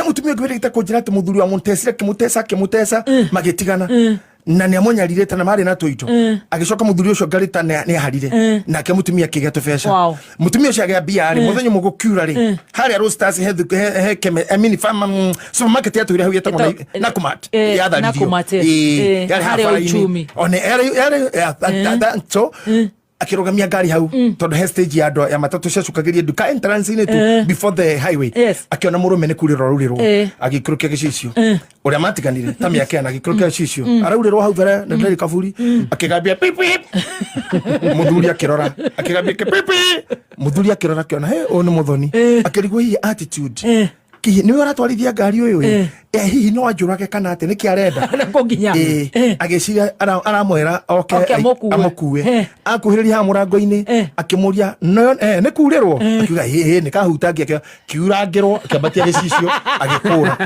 He mutumia ũngĩ wĩrĩgĩte kũnjĩra atĩ mũthuri wa mũtecire, akĩmũteca, akĩmũteca, magĩtigana na nĩ amũnyarirĩte na marĩ na tũindo. Agĩcoka mũthuri ũcio ngarĩta nĩ aharire nake mũtumia akĩgĩa tũbeca. Mũtumia ũcio agĩa mbia rĩ, mũthenya ũmwe gũkiura rĩ, harĩa Roasters he keme, I mean, farm, supermarket yatũire hau yetagwo Nakumatt. Yatharirio. Nakumatt, Yarĩ harĩa barabara-inĩ. Uchumi. One yarĩ so akĩrũgamia ngari hau tondũ he stage ya andũ ya matatũ ciacukagĩria nduka entrance-inĩ tu before the highway. Akĩona mũrũme nĩ kurĩrwo araurĩrwo, agĩikũrũkia gĩcicio ũrĩa matiganire ta mĩaka ĩna, agĩikũrũkia gĩcicio, araurĩrwo hau mbere na ndarĩ kaburi, akĩgambia pipi, mũthuri akĩrora, akĩgambia pipi, mũthuri akĩrora, akĩona he ũyũ nĩ mũthoni, akĩrigwo hihi attitude kihi nĩwe ũratwarithia ngari ũyũ ĩ. Hihi no anjũrage kana atĩ nĩkĩ arenda? Na kũnginya. Agĩciria aramwĩra oke Oke amũkue. Amũkue. Akuhĩrĩria haha mũrango-inĩ, akĩmũria no nĩ kurĩrwo, akiuga ĩ nĩ kahutangia, kiurangĩrwo, akĩambatia gĩcicio, agĩkũra.